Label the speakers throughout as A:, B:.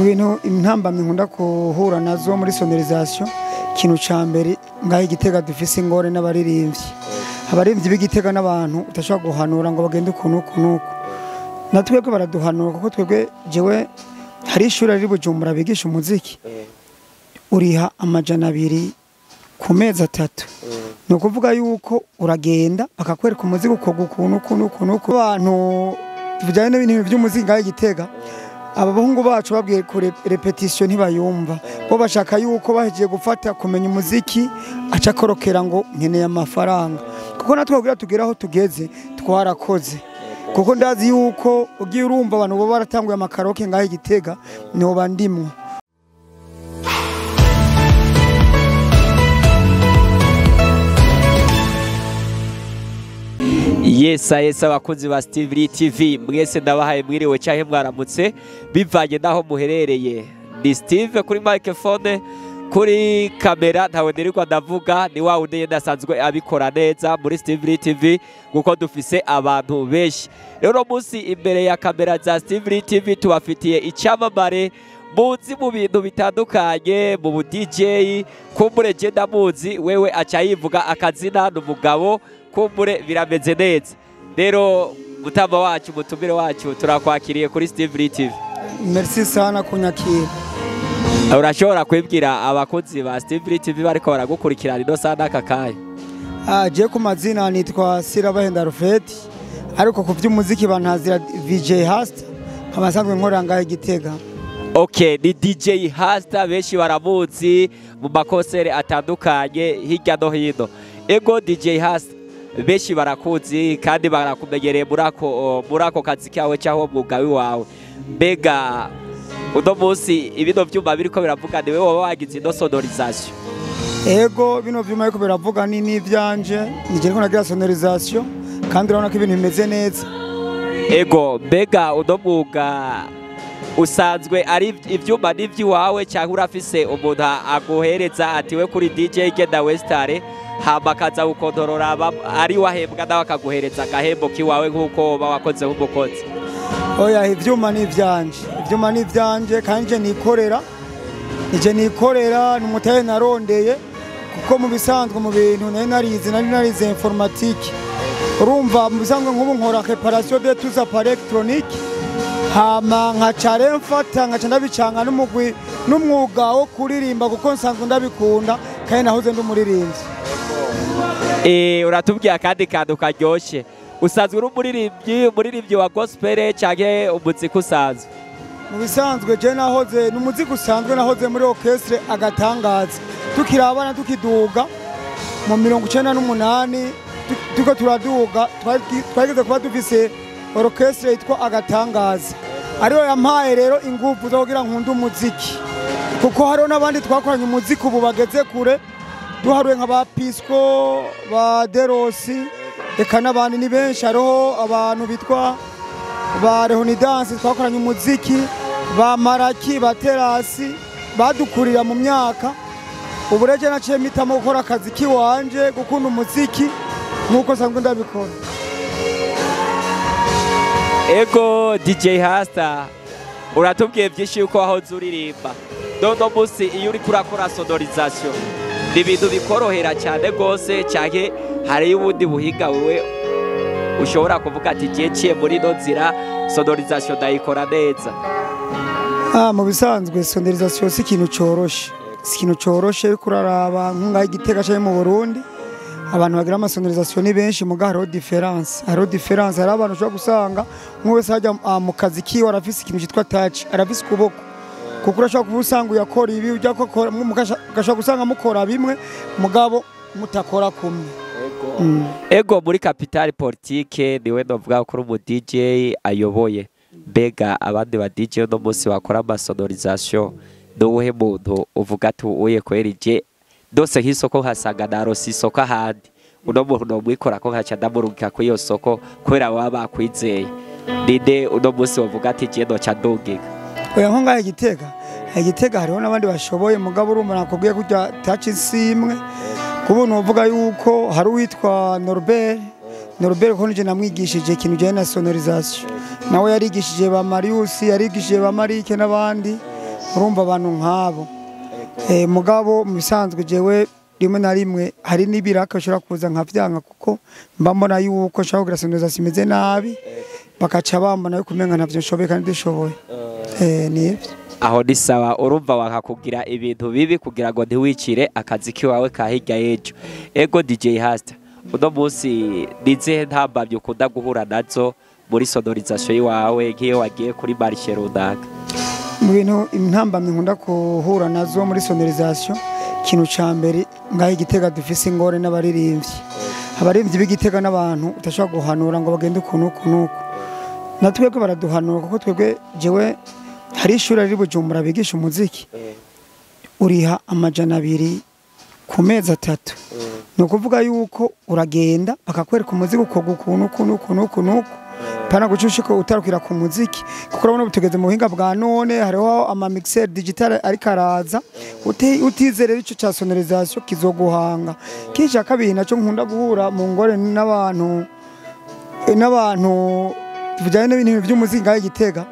A: Mu bintu intambamyi nkunda guhura nazo muri sonorisation, ikintu ca mbere ngaho Igitega dufise ingore n'abaririmbyi. Abaririmbyi b'Igitega n'abantu utashobora guhanura ngo bagende ukuntu uku n'uku. Na twebwe baraduhanura kuko twebwe jewe hari ishuri riri Bujumbura bigisha umuziki, uriha 200 ku mezi 3. Ni ukuvuga yuko uragenda bakakwereka umuziki uko ukuntu uku n'uku n'uku. Abantu tujyanye n'ibintu by'umuziki ngaho Igitega, aba bahungu bacu babwiye ku repetition ntibayumva, bo bashaka yuko bahejeje gufata kumenya umuziki aca akorokera ngo nkeneye amafaranga. Kuko natwe kugira tugere aho tugeze twarakoze, kuko ndazi yuko ugiye urumva abantu bo baratanguye amakaroke ngaho Igitega niho bandimwo.
B: Yesa yesa abakunzi ba Steve Lee TV mwese ndabahaye mwiriwe cyahe mwaramutse bivanye naho muherereye. Ni Steve kuri microphone, kuri kamera ntawe nirirwa ndavuga, ni wa wundi ndasanzwe abikora neza muri Steve Lee TV kuko dufise abantu benshi. Rero munsi imbere ya kamera za Steve Lee TV tubafitiye icyamamare muzi mu bintu bitandukanye mu bu DJ, kumbure je ndamuzi wewe aca yivuga akazina n'umugabo, kumbure birameze neza. Rero mutamba wacu mutumire wacu turakwakiriye kuri Steve Lee TV.
A: Merci sana kunyakira.
B: Urashobora kwibwira abakunzi ba Steve Lee TV bariko baragukurikirana ino sana aka kanya?
A: Je ku mazina nitwa Sirabahenda Alfred, ariko ku by'umuziki bantazira VJ Hasta, nkaba nsanzwe nkorera ngaho Igitega.
B: Okay, ni DJ Hasta benshi baramuzi mu makosere atandukanye hirya no hino. Ego DJ Hasta benshi barakuzi kandi barakumenyereye muri ako kazi kawe cyangwa umwuga wawe. Mbega uno munsi ibino vyuma biriko biravuga niwe woba wagize ino sonorisation?
A: Ego bino vyuma biriko biravuga ni n'ivyanje, nije niko nagira sonorisation kandi urabona ko ibintu bimeze neza.
B: Ego mbega uno mwuga usanzwe ari ivyuma n'ivy'iwawe cyangwa urafise umuntu aguhereza ati we kuri DJ genda Westare, hama akaza gukontorora ari wahembwa nawe akaguhereza agahembo kiwawe nk'uko woba wakoze nk'umukozi?
A: Oya, ivyuma ni ivyanje, ivyuma ni ivyanje kandi je nikorera, nije nikorera n'umutahe narondeye, kuko mu bisanzwe mu bintu nari narize, nari narize informatique. Urumva mu bisanzwe nk'ubu nkora réparation de tous appareils électroniques, hama nkaca rero mfata nkaca ndabicanga n'umugwi n'umwuga wo kuririmba kuko nsanzwe ndabikunda kandi nahoze ndi umuririmbyi.
B: Uratubwiye akandi kantu karyoshe, usanzwe uri umuririmbyi, umuririmbyi wa gospel canke umuziki usanzwe?
A: Mu bisanzwe je nahoze n'umuziki usanzwe, nahoze muri orchestre Agatangaza tukiri abana, tukiduga mu 98 turiko turaduga, twageze kuba dufise orchestre yitwa Agatangaza, ariyo yampaye rero ingufu zo kugira nkunde umuziki, kuko hariho n'abandi twakoranye umuziki ubu bageze kure, duharuye nka ba Pisco, ba Derosi, eka n'abandi ni benshi. Hariho abantu bitwa ba Leonidas twakoranye umuziki, ba Maraki, ba Terasi badukurira mu myaka. Ubu rero naciye mpitamo gukora akazi kiwanje, gukunda umuziki nk'uko nsanzwe ndabikora.
B: Ego DJ Hasta, uratubwiye byinshi yuko wahoze uririmba. None munsi iyo uriko urakora sonorisation ni ibintu bikorohera cyane rwose canke hari ubundi buhinga wewe ushobora kuvuga ati giye ciye muri ino nzira sonorisation ndayikora neza?
A: Mu bisanzwe sonorisation si ikintu coroshe, si ikintu coroshe. Uriko uraraba nk'aho Igitega canke mu Burundi abantu bagira amasonorisation ni benshi, muga hariho différence, hariho différence. Hariho abantu ushobora gusanga umwe wese hajya mu kazi kiwe arafise ikintu citwa touch, arafise ukuboko, kuko urashobora kuba usanga uyakora ibi ujya gukora, ugashobora gusanga mukora bimwe mugabo mutakora kumwe.
B: Ego muri capitale politique niwe novuga ko uri umu DJ ayoboye. Mbega abandi ba DJ no munsi bakora amasonorisation nuwuhe muntu uvuga ati uye kweri je dose nk'isoko nkasanga narose isoko ahandi, uno muntu nomwikora ko nkaca ndamurungika kuri iyo soko kubera baba bakwizeye? Ninde uno munsi wovuga ati je noca ndungika?
A: Oya, nko ngaha Igitega, Igitega hariho n'abandi bashoboye, mugabo urumva nakubwiye kurya touch si imwe. Kubu novuga yuko hari uwitwa Norbert, Norbert ko nije namwigishije ikintu kijyanye na sonorisation, nawe yarigishije ba Marius, yarigishije ba Marike n'abandi. Urumva abantu nk'abo. Mugabo mu bisanzwe jewe rimwe na rimwe hari n'ibiraka bishobora kuza nkavyanka, kuko mba mbona yuko nshobora kugira sonorisation imeze nabi, bakaca bambona yuko umenga ntavyo nshoboye kandi ndishoboye. Nivyo.
B: Aho ni sawa. Urumva wanka kugira ibintu bibi kugira ngo ntiwicire akazi kiwawe ka hirya y'ejo. Ego DJ Hasta, uno munsi ni izihe ntambamyi ukunda guhura nazo muri sonorisation yiwawe, nk'iyo wagiye kuri marché runaka?
A: Mu bintu intambamyi nkunda guhura nazo muri sonorisation, ikintu ca mbere, ngaho Igitega dufise ingorane n'abaririmbyi. Abaririmbyi b'Igitega n'abantu udashobora guhanura ngo bagende uku n'uku n'uku. Na twebwe baraduhanura, kuko twebwe, jewe hari ishuri riri Bujumbura bigisha umuziki, uriha 200 ku mezi 3. Ni ukuvuga yuko uragenda bakakwereka umuziki ukoga uku n'uku n'uku n'uku n'uku, pana gucushika utarukira ku muziki, kuko urabona ubu tugeze mu buhinga bwa none, hariho ama mixer digital ariko araza. Utizere ico ca sonorisation kizoguhanga. Kisha kabiri naco nkunda guhura mu ngore n'abantu bijyanye n'ibintu by'umuziki ngaho Igitega,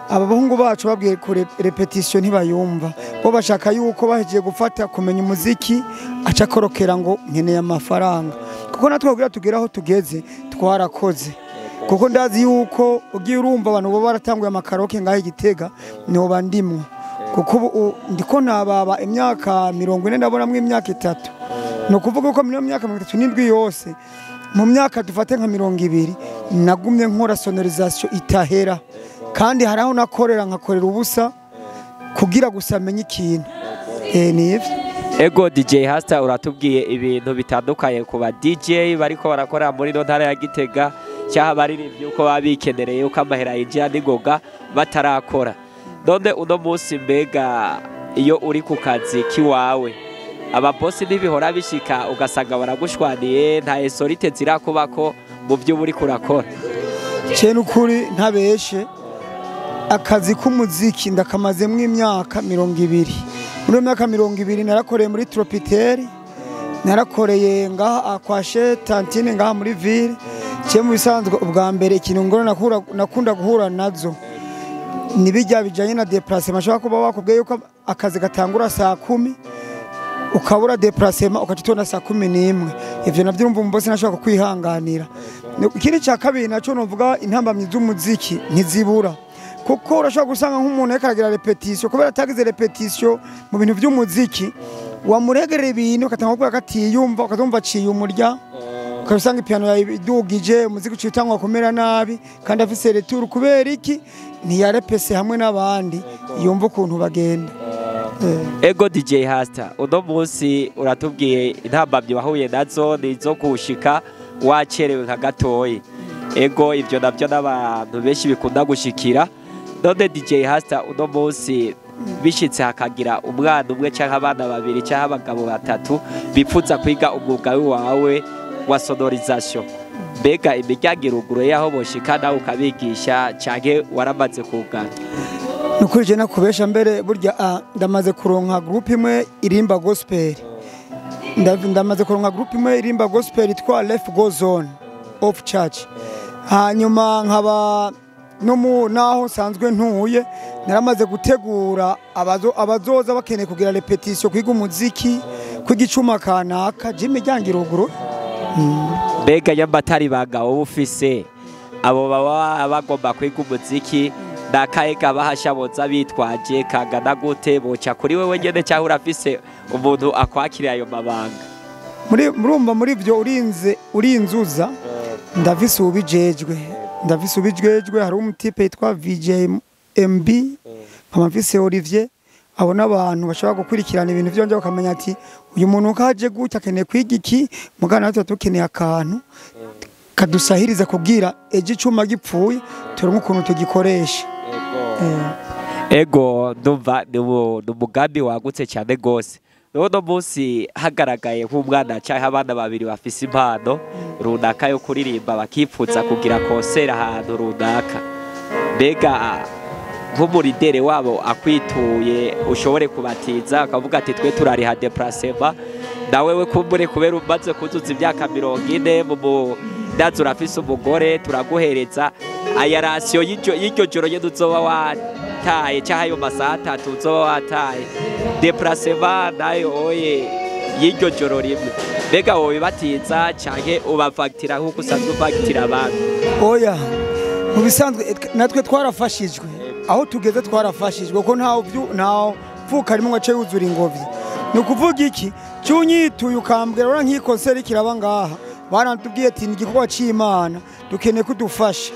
A: aba bahungu bacu babwiye ku répétition ntibayumva. Bo bashaka yuko bahejeje gufata kumenya umuziki aca akorokera ngo nkeneye amafaranga, kuko natwe kugira tugere aho tugeze twarakoze, kuko ndazi yuko ugiye urumva abantu bo baratanguye ama karaoke ngaho Igitega niho bandimwo, kuko ubu ndiko nababa imyaka 40, ndabonamwo imyaka 3. Ni ukuvuga ko muri iyo myaka 37 yose, mu myaka dufate nka 20, nagumye nkora sonorisation itahera, kandi hari aho nakorera nkakorera ubusa kugira gusa amenye ikintu. Ni ivyo.
B: Ego DJ Hasta, uratubwiye ibintu bitandukanye ku ba DJ bariko barakora muri no ntara ya Gitega, cyangwa abaririmbyi uko baba bikenereye uko amahera yinjira n'ingoga batarakora. None uno munsi mbega iyo uri ku kazi kiwawe, ababosi ntibihora bishika ugasanga baragushwaniye? Nta insolite zirakubako mu byo uri kurakora?
A: Ce n'ukuri ntabeshe, akazi k'umuziki ndakamazemwo imyaka 20. Muri iyo myaka 20 narakoreye muri Tropiteri, narakoreye ngaha kwa Chez Tantine ngaha muri ville. Ce mu bisanzwe ubwa mbere ikintu ngora nakunda guhura nazo ni bijya bijanye na déplacement. Ashobora kuba bakubwiye yuko akazi gatangura saa 10, ukabura déplacement ukaca utona saa 11. Ivyo navyo urumva umubosi ntashobora kukwihanganira. Ikindi cya kabiri naco novuga, intambamyi z'umuziki ntizibura, kuko urashobora gusanga nk'umuntu ariko aragira répétition, kubera atagize répétition mu bintu by'umuziki, wamuregerera ibintu ugatanga kuvuga ko atiyumva, ukazumva aciye umurya, ukaba usanga ipiyano yawe idugije, umuziki uciye utangwa kumera nabi kandi afise retour. Kubera iki? Ntiyarepese hamwe n'abandi, yumva ukuntu bagenda.
B: Ego DJ Hasta, uno munsi uratubwiye intambamyi wahuye nazo ni izo kushika wacerewe nka gatoyi. Ego, ivyo navyo n'abantu benshi bikunda gushikira. None DJ Hasta, uno munsi bishitse hakagira umwana umwe canke abana babiri canke abagabo batatu bipfuza kwiga umwuga wawe wa sonorisation, mbega imiryango iruguruye aho boshika nawe ukabigisha, canke waramaze kugana?
A: Nukuri je nakubesha, mbere burya ndamaze kuronka groupe imwe irimba gospel. Ndamaze kuronka groupe imwe irimba gospel yitwa Left Go Zone of Church. Hanyuma nkaba no mu naho nsanzwe ntuye naramaze gutegura abazoza bakeneye kugira répétition, kwiga umuziki, kwiga icuma kanaka. Je imiryango iruguruye.
B: Mbega nyambatari banga wowe ufise, abo baba bagomba kwiga umuziki, nakahe kabahasha boza bitwaje, kangana gute, boca kuri wewe nyene cyangwa urafise umuntu akwakiriye ayo mabanga?
A: Muri murumva muri byo urinze urinzuza, ndafise ubijejwe. Hari umutipe yitwa VJ MB, nkaba mfise Olivier. Abo n'abantu bashobora gukurikirana ibintu vyonje, bakamenya ati uyu muntu kaje gutya akeneye kwiga iki, mugana natwe tukeneye akantu kadusahiriza kugira ejo icuma gipfuye turonke ukuntu tugikoresha.
B: Ego, ndumva ni umugambi wagutse cyane gose. Uno munsi hagaragaye nk'umwana cyangwa abana babiri bafise impano runaka yo kuririmba, bakipfuza kugira concert ahantu runaka, mbega nk'umu leader wabo akwituye, ushobore kubatiza akavuga ati twe turariha déplacement, nawe we kumbure kubera umaze kuzuza imyaka 40 mu mudazi urafise umugore, turaguhereza aya ration y'iryo joro nyene uzoba wateguye? wataye cyangwa ayo masaha 3 uzoba wataye, déplacement nayo oye y'iryo joro rimwe, mbega wowe batiza canke ubafagitira nk'uko usanzwe ufagitira abantu?
A: Oya, mu bisanzwe natwe twarafashijwe, aho tugeze twarafashijwe, kuko ntawe pfuka rimwe ngo ace yuzura ingobyi. Ni ukuvuga iki cyunyituye ukambwira ura nk'iyi concert kiraba ngaha, barantubwiye ati ni igikorwa c'Imana, dukeneye kudufasha.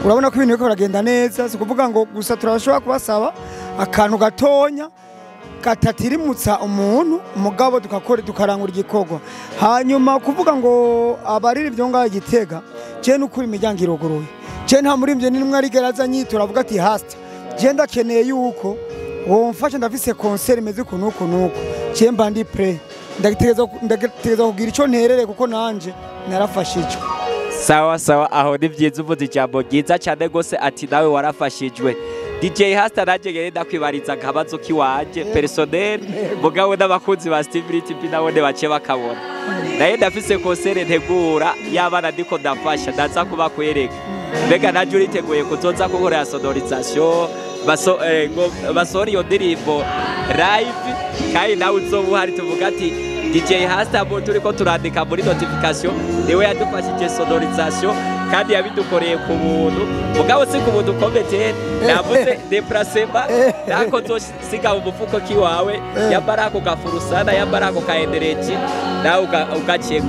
A: Urabona ko ibintu biriko biragenda neza, si ukuvuga ngo gusa turashobora kubasaba akantu gatonya katatirimutsa umuntu, umugabo tukakora tukarangura igikorwa. Hanyuma kuvuga ngo abaririmbyi ngaha Gitega, je n'ukuri imiryango iruguruye, je nta murimbyi n'imwe arigera aza nyitura avuga ati hasta je ndakeneye yuko womfasha, ndafise concert imeze uku n'uku n'uku, je mba ndi prêt, ndategereza kugira ico nterere kuko nanje narafashijwe.
B: Sawa sawa, aho ni byiza, uvuze ijambo ryiza cyane gose ati nawe warafashijwe. DJ Hasta, nanjye ngende ndakwibariza akabazo kiwanje personnel, mugabo n'abakunzi ba Steve TV nabo bace bakabona. Naye ndafise concert ntegura y'abana ndiko ndafasha, ndaza kubakwereka. Mbega nanjye uriteguye kuzoza gukorera sonorisation ngo basohora iyo ndirimbo live, kandi nawe uzoba uhari, tuvuga ati DJ Hasta mu turiko turandika muri notification niwe yadufashije sonorisation kandi yabidukoreye ku buntu, mugabo si ku buntu komete navuze déplacement nako nzosiga mu mufuko kiwawe, yambara ako gafurusana, yambara ako ka energy nawe ugaceko.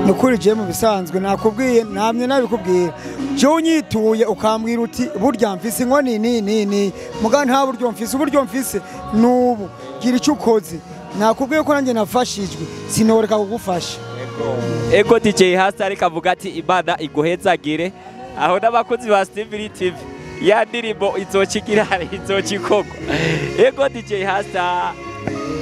A: Nukuri je mu bisanzwe nakubwiye, namye nabikubwira, je unyituye ukambwira uti burya mfise inkoni ni ni ni muga nta buryo mfise, uburyo mfise nubu, gira icyo ukoze. Nakubwiye ko nanjye nafashijwe, sinoreka kugufasha.
B: Ego DJ Hasta ariko avuga ati Imana iguhezagire. Aho n'abakozi ba Steve TV ya ndirimbo izocigira izocikorwa. Ego DJ Hasta,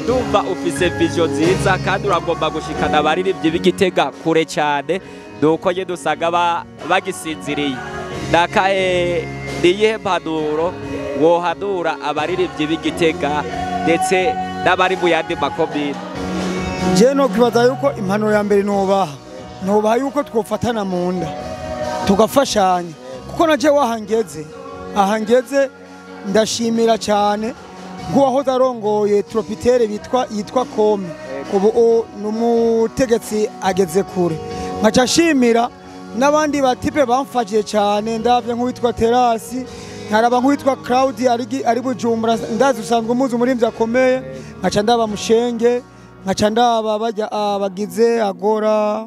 B: ndumva ufise vision nziza kandi uragomba gushikana abaririmbyi b'Igitega kure cyane, nuko nyine usanga bagisinziriye. Nakahe niyihe mpanuro wohanura abaririmbyi b'Igitega ndetse n'abari mu yandi makomine?
A: Je no kwibaza yuko impanuro ya mbere nubaha yuko twofatana mu nda tugafashanya, kuko naje wahangeze ahangeze ndashimira cyane nk'uwahoze arongoye Tropitere yitwa Kome, ubu n'umutegetsi ageze kure. Nkaca nshimira n'abandi batipe bamfashije cyane, ndavye nk'uwitwa Terasi, nkaraba nk'uwitwa Claude ari Bujumbura, ndazi usanzwe umuzi umurimvyi akomeye, nkaca ndaba Mushenge, nkaca ndaba bajya abagize Agora,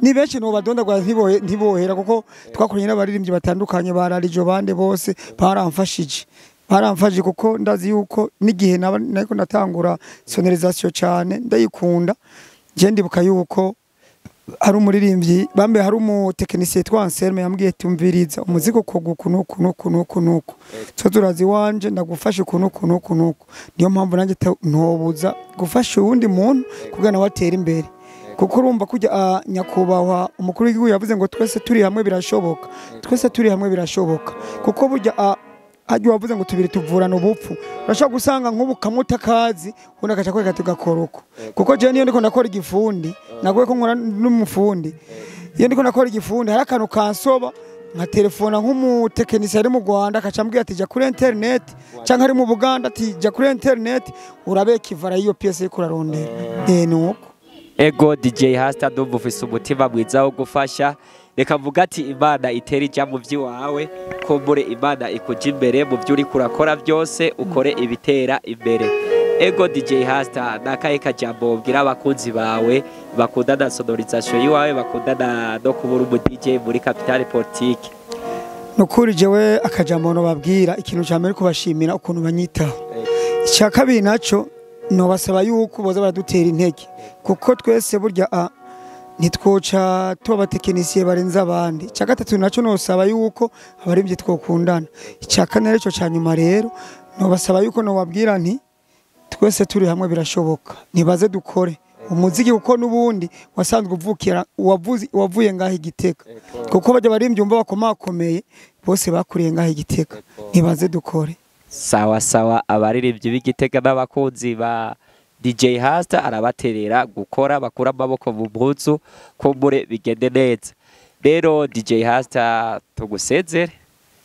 A: ni benshi nobadondagura ntibohera, kuko twakoranye n'abaririmbyi batandukanye ba Rarijo bande bose baramfashije. Baramfashije kuko ndazi yuko n'igihe nariko ndatangura sonorisation cyane ndayikunda, je ndibuka yuko hari umuririmbyi bambe hari umutekinisiye yitwa Anselme yambwiye tumviriza umuziki uko uku nuku nuku nuku nuku, so turazi wanje ndagufasha uku nuku nuku nuku. Niyo mpamvu nanjye ntobuza gufasha uwundi muntu kugira nawe atere imbere, kuko urumva kujya nyakubahwa umukuru w'igihugu yavuze ngo twese turi hamwe birashoboka, twese turi hamwe birashoboka, kuko burya hajya wavuze ngo tubiri tuvurana ubupfu, urashobora gusanga nk'ubu kamwe utakazi undi agaca kwereka tugakora uko. Kuko je niyo ndiko ndakora igifundi, nagoye ko nkora n'umufundi, iyo ndiko ndakora igifundi hari akantu kansoba nka telefona nk'umutekinisiye ari mu Rwanda akaca ambwira ati jya kuri internet, canke ari mu Buganda ati jya kuri internet urabe kivara iyo pièce iriko urarondera. Nuko
B: Ego DJ Hasta, ndumva ufise umutima mwiza wo gufasha. Reka mvuga ati Imana itera ijya mu by'iwawe, kumbure Imana ikuja imbere mu byo uriko urakora byose, ukore ibitera imbere. Ego DJ Hasta, nakahe kajambo wobwira abakunzi bawe bakunda na sonorisation yiwawe, bakunda no kubura umu DJ muri Capitale Politique?
A: Nukuri jewe akajambo nobabwira, ikintu ca mbere kubashimira ukuntu banyitaho. Icya kabiri naco nobasaba yuko boza baradutera intege, kuko twese burya ntitwoca tuba abatekinisiye barenze abandi. Icya gatatu naco nosaba yuko abaririmbyi twokundana. Icya kane arico ca nyuma rero nobasaba yuko nobabwira nti twese turi hamwe birashoboka, nibaze dukore umuziki, kuko n'ubundi wasanzwe uvukira wavuye ngaho Igitega, kuko bajya baririmbyi umva bakomakomeye bose bakuriye ngaho Igitega, nibaze dukore.
B: Sawa sawa, abaririmbyi b'Igitega n'abakunzi ba DJ Hasta arabaterera gukora, bakura amaboko mu mpuzu kumbure bigende neza. Rero DJ Hasta tugusezere,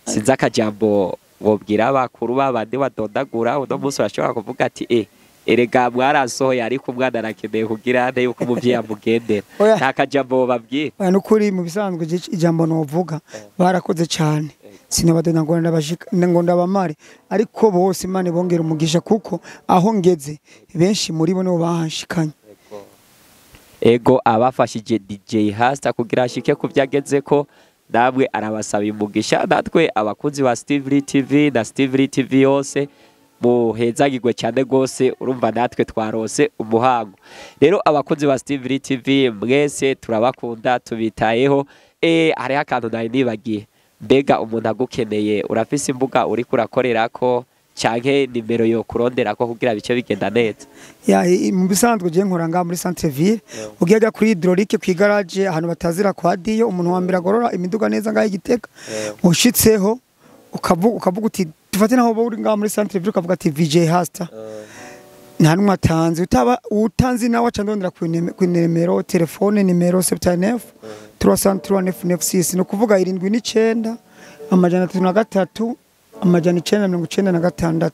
B: sinzi akajambo Wobwira abakuru babandi badondagura uno munsi urashobora kuvuga ati erega mwarasohoye, ariko umwana arakeneye kugira ante yuko umuvyeyi amugendera.
A: Oya.
B: Nta kajambo wobabwira?
A: Oya, nukuri mu bisanzwe ijambo novuga, barakoze cyane. Sinabadona ngo ndabashika ngo ndabamare, ariko bose Imana ibongera umugisha, kuko aho ngeze benshi muri bo nibo bahanshikanye.
B: Ego, abafashije DJ Hasta kugira ashike ku byageze ko namwe arabasaba umugisha. Natwe abakunzi ba Steve Lee TV na Steve Lee TV yose, muhezagirwe cyane rwose. Urumva natwe twarose umuhango. Rero abakunzi ba Steve Lee TV mwese turabakunda, tubitayeho. Hariho akantu nari nibagiye. Mbega umuntu agukeneye, urafise imbuga uriko urakorerako canke nimero yo kuronderako kugira bice bigenda neza?
A: Ya, mu bisanzwe je nkora ngaha muri centre ville, ugiye ajya kuri hydraulique ku garage, ahantu batazira kwa Diyo, umuntu wa mbere agorora imiduga neza ngaha i Gitega. Ushitseho ukavuga uti, dufate naho uri ngaha muri centre ville, ukavuga ati VJ Hasta, nta numwe atanzi. Utaba utanzi nawe aca ndondera ku nimero telefone, nimero 79 303 996, ni ukuvuga 79 303 996.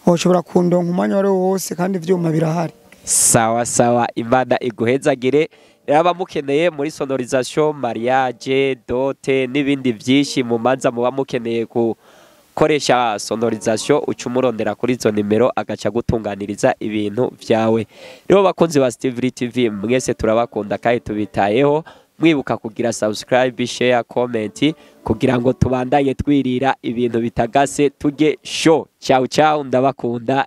A: Ushobora kundonka umwanya wari wose, kandi ivyuma birahari.
B: Sawa sawa, Imana iguhezagire. Rero abamukeneye muri sonorisation, mariage, dot n'ibindi byinshi mu manza muba mukeneye gukoresha sonorisation, uca umurondera kuri izo nimero, agaca gutunganiriza ibintu vyawe. Rero bakunzi ba Steve Lee TV mwese turabakunda kandi tubitayeho. Mwibuka kugira subscribe, share, comment kugira ngo tubandanye twirira ibintu bitagase, tujye show. Ciao ciao, ndabakunda.